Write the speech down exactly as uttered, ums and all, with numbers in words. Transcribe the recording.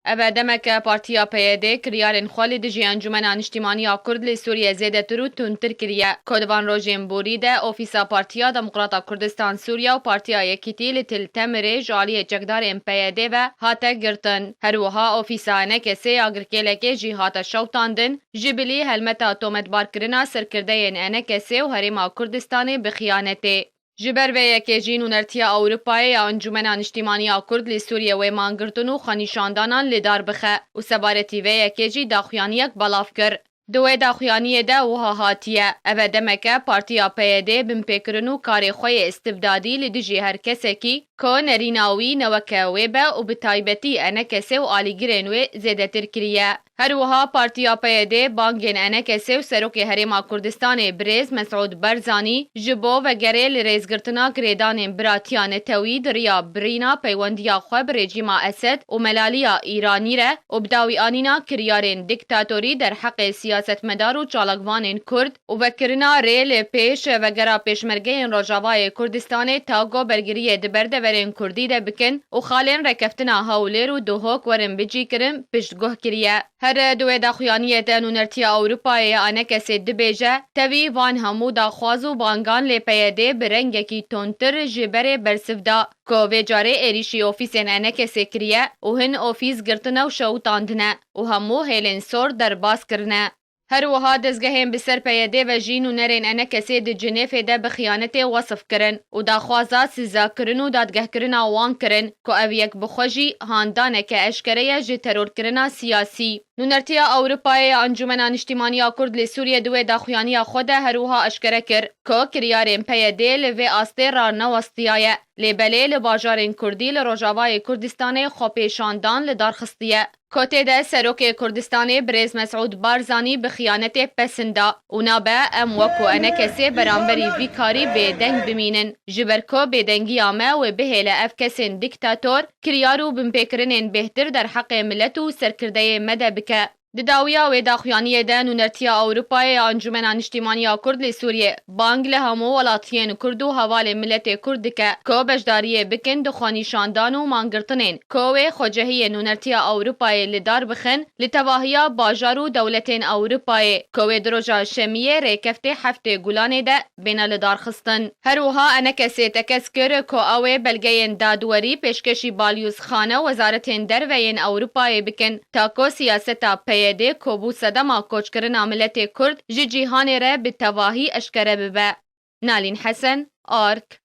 Ev e demek e Partiya P Y D kiryarên xwe li dijî Encûmena Niştîmanî ya Kurd li Sûriyê zêdetir û tundtir kiriye, ku di van rojên borî de ofîsa Partiya Demokrata Kurdistan Sûriye û Partiya Yekîtî li Til Temirê ji aliyê çekdarên P Y D ve hate girtin. Her wiha ofîsa E N K S'ê ya Girkêlekê jî hate şewitandin, ji bilî helmeta tometbarkirina serkirdeyên E N K S'ê û Herêma Kurdistanê bi xiyanetê. Ji ber vê yekê jî Nûnertiya Ewropayê ya Encûmena Niştîmanî ya Kurd li Sûriyê wê mangirtin û xwenîşandanan li dar bixe û sebaretî vê yekê jî daxuyaniyek belav kir. Di wê daxuyaniyê de wiha hatiye, ev e demek e Partiya P Y D binpêkirin û karê xwe yê istibdadî li dijî her kesekî ku nerîna wî ne weke wê be û bi taybetî E N K S û alîgirên wê zêdetir kiriye. Her wiha Partiya P Y D bangên E N K S û Serokê Herêma Kurdistanê birêz Mesûd Barzanî ji bo vegerê li rêzgirtina girêdanên biratiya netewî di riya birîna peywendiya xwe bi rejîma Esed û melaliya Îranî re û bi dawîanîna kiryarên diktatorî derheqê siyasetmedar û çalakvanên Kurd û vekirina rê li pêş vegera Pêşmergeyên Rojavayê Kurdistanê ta ku bergiriyê di ber deverên Kurdî de bikin û xalên rêkeftina Hewlêr û Duhok werin bicîkirin, piştguh kiriye. Her di wê daxuyaniyê de Nûnertiya Ewropayê ya E N K S'ê dibêje, tevî van hemû daxwaz û bangan lê P Y D bi rengekî tundtir ji berê bersiv da, ku vê carê êrîşî ofîsên E N K S'ê kiriye û hin ofîs girtine û şewitandine û hemû hêlên sor derbas kirine. Her wiha dezgehên bi ser P Y D ve jî nûnerên E N K S'ê di Cinêfê de bi xiyanetê wesif kirin û daxwaza sizakirin û dadgehkirina wan kirin ku ev yek bi xwe jî handaneke eşkere ye ji terorkirina siyasî. Nûnertiya Ewropayê ya Encûmena Niştîmanî ya Kurd li Sûriyê di wê daxuyaniya xwe de her wiha eşkere kir ku kiryarên P Y D li vê astê ranewestiyaye, lê belê li bajarên Kurdî li Rojavayê Kurdistanê xwepêşandan li dar xistiye. Ku tê de Serokê Kurdistanê birêz Mesûd Barzanî bi xiyanetê pesin da û nabe em wekû E N K S'ê beramberî vî karî bêdeng bimînin. Ji ber ku bêdengiya me wê bihêle ev kesên diktator kiryar û binpêkirinên bêhtir derheqê milet û serkirdeyê me de bike. Di dawiya wê daxuyaniyê de Nûnertiya Ewropayê ya Encûmena Niştîmanî ya Kurd li Sûriyê bang li hemû welatiyên Kurd û hevalên miletê Kurd dike ku beşdariyê bikin di xwenîşandan û mangirtinên ku wê xwecihiyên Nûnertiya Ewropayê li dar bixin, li tevahiya bajar û dewletên Ewropayê ku wê di roja Şemiyê rêkeftê heftê Gulanê de bêne lidarxistin. Her wiha E N K S'ê tekez kir ku ew ê belgeyên dadwerî pêşkêşî balyozxane û wezaretên derve yên Ewropayê bikin, ta ku siyaseta P Y D ku bû sedema koçkirina miletê Kurd ji cîhanê re bi tevahî eşkere bibe. Nalîn Hesen, Ark.